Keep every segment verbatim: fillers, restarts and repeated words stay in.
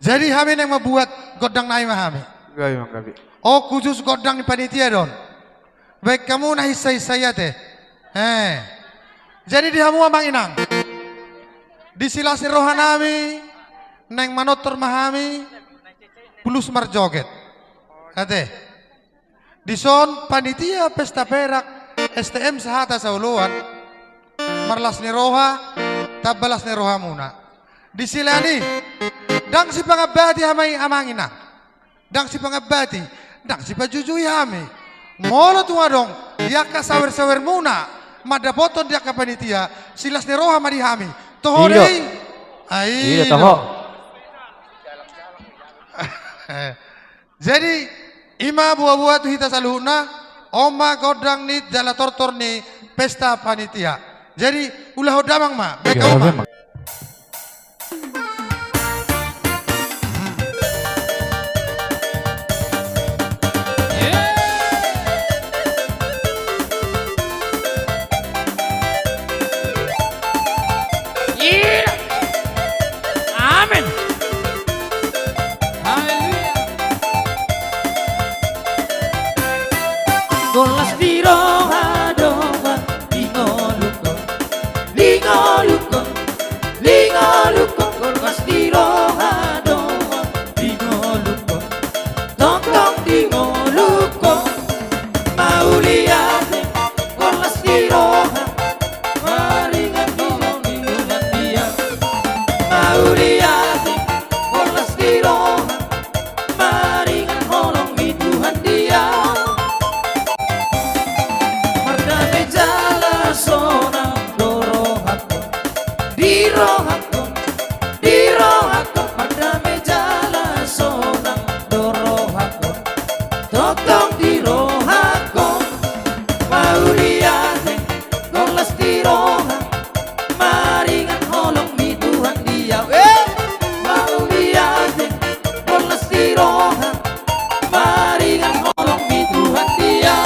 Jadi hami naeng mambuat gondang nami ma hami. Gabe, Amang, gabe. O, khusus gondang ni panitia do on. Baen hamu na hinsa-hinsa i ate. Eh. Jadi di hamu amang inang, di silas ni roha nami, naeng manortor ma hami, plus marjoget. Ate. Dison panitia pesta perak S T M Sahata Saoloan, marlas ni roha, tamba las ni rohamuna. Di silas i, ndang sipangambati hami amang inang. Ndang sipangambati, ndang sipajujui hami. Molo tung adong di angka sawer-sawermuna mandapothon di angka panitia, silas ni roha ma di hami. Toho do i? Ai, i do, toho. Jadi, i ma boa-boa tu hita saluhutna, on ma gondang ni jala tortor ni pesta panitia. Jadi, ulahon damang ma, baen hamu ma. Amen. Haleluya. Horas di roha do, di ngolungku, di ngolungku, di ngolungku, horas di roha do, di ngolungku, tongtong di ngolungku, mauliate, horas di roha, maringan holong ni Tuhan dia. Mauliate, horas di roha, maringan holong ni Tuhan dia. Mardame jala sonang do rohangku, di rohangku, di rohangku, mardame jala sonang do rohangku, tongtong di rohangku, mauliate, horas di roha, maringan holong ni Tuhan dia. Eh, mauliate, horas di roha, maringan holong ni Tuhan dia.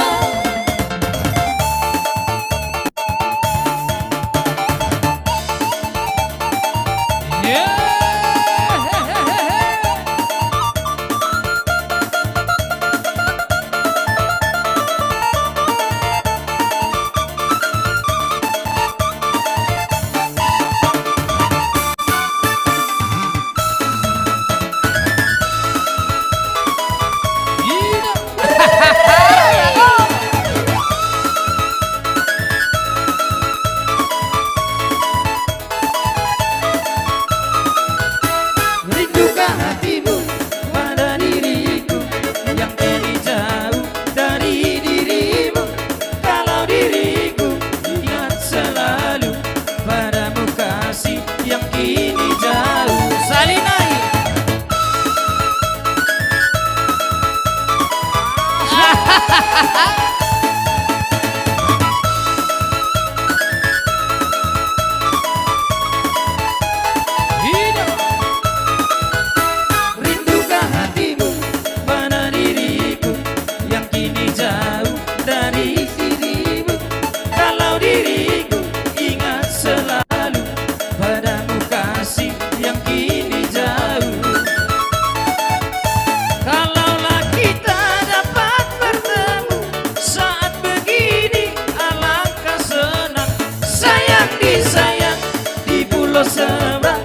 Rinduka hatimu pada diriku yang kini jauh dari dirimu. Kalau diriku ingat selalu padamu kasih yang kini jauh. Salinai. Rinduka hatimu pada diriku yang kini jauh dari dirimu. Kalau diriku ingat selalu padamu kasih yang kini jauh. Kalaulah kita dapat bertemu saat begini, alangkah senang. Sayang disayang di pulau seberang,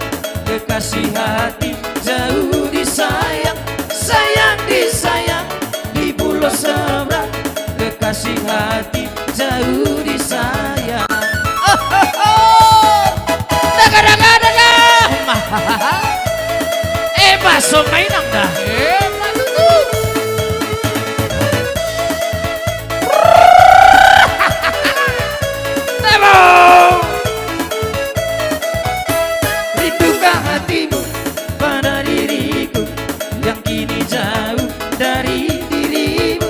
kekasih hati jauh disayang. Sayang disayang di pulau seberang, kekasih hati jauh disayang. Daga, daga, daga. Eh, masuk mainang dah. Eh, masuk tuh. Tebong. Rinduka hatimu pada diriku yang kini jauh dari dirimu.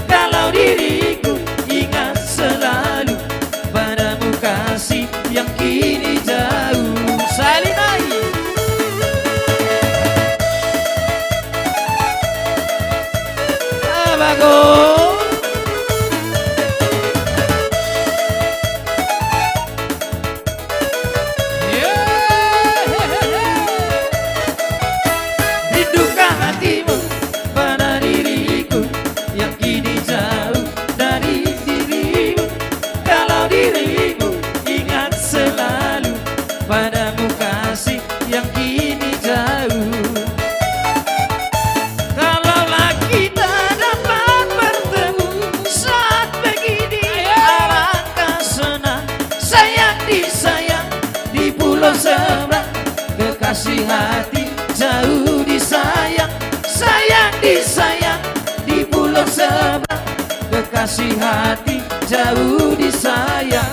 Kalau diriku ingat selalu padamu kasih yang kini jauh. Salinai. hati jauh disayang, sayang disayang di pulau seberang, kekasih hati jauh disayang.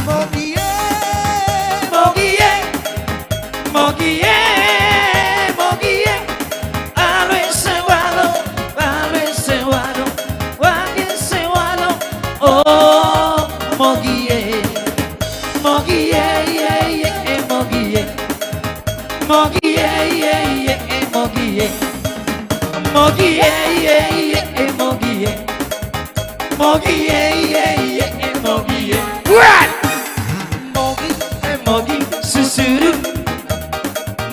Mogie, mogie, mogie, mogie. Alue sewalo, alue sewalo, wage sewalo. Oh, mogie, mogie, ie, ie, mogie. Mogie, ie, ie, mogie. Mogie, ie, ie, mogie. Mogie, ie, ie, mogie. What? Mogie, e mogie, susuru.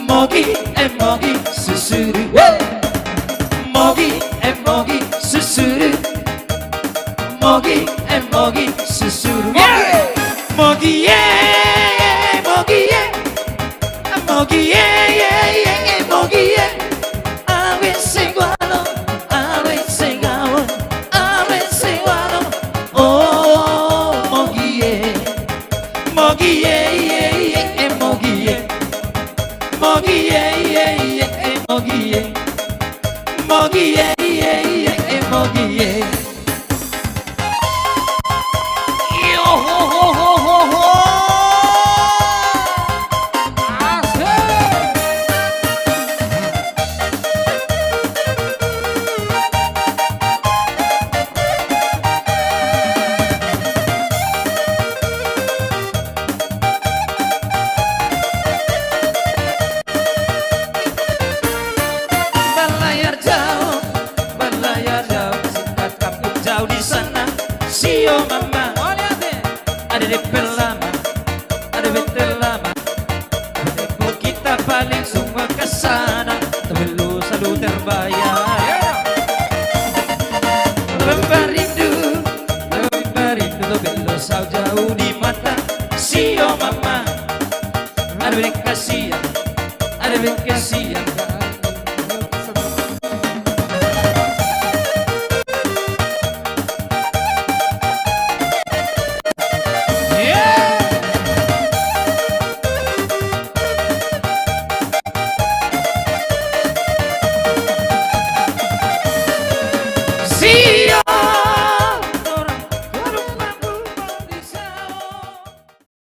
Mogie, e mogie, susuru. Woo! Mogie, e mogie, susuru. Mogie, e mogie, susuru. Yeah! Mogie, mogie. Mogie, ie, ie, mogie. Alue sewalo, alue sewalo, alue sewalo. Oh, mogie. Mogie, ie, ie, mogie. Mogie, ie, ie, mogie. Mogie, ie, ie, mogie. Yo, ho, ho, ho, ho, ho. Asik. Berlayar jauh, berlayar jauh, singkat kampung jauh di sana. Sio mama, ada D P lama, ada B T lama. Tempo kita paling semua ke sana, tapi lu selalu terbayang. Tapi rindu, tapi rindu, tapi lu selalu jauh di mata. Sio mama, ada be kasian, ada be kasian.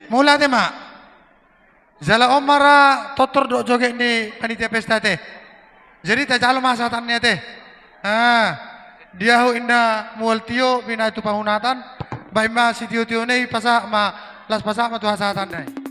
Mauliate ma. Jala on ma ra tortor dohot joget ni panitia pesta ate. Jadi tajalo ma hasahatan ni ate. Ah, dia ho inda mual tio binahen tu pahunatan. Bahen ma sitio-tio na i, pasahat ma, las pasahat ma tu hasahatan na i.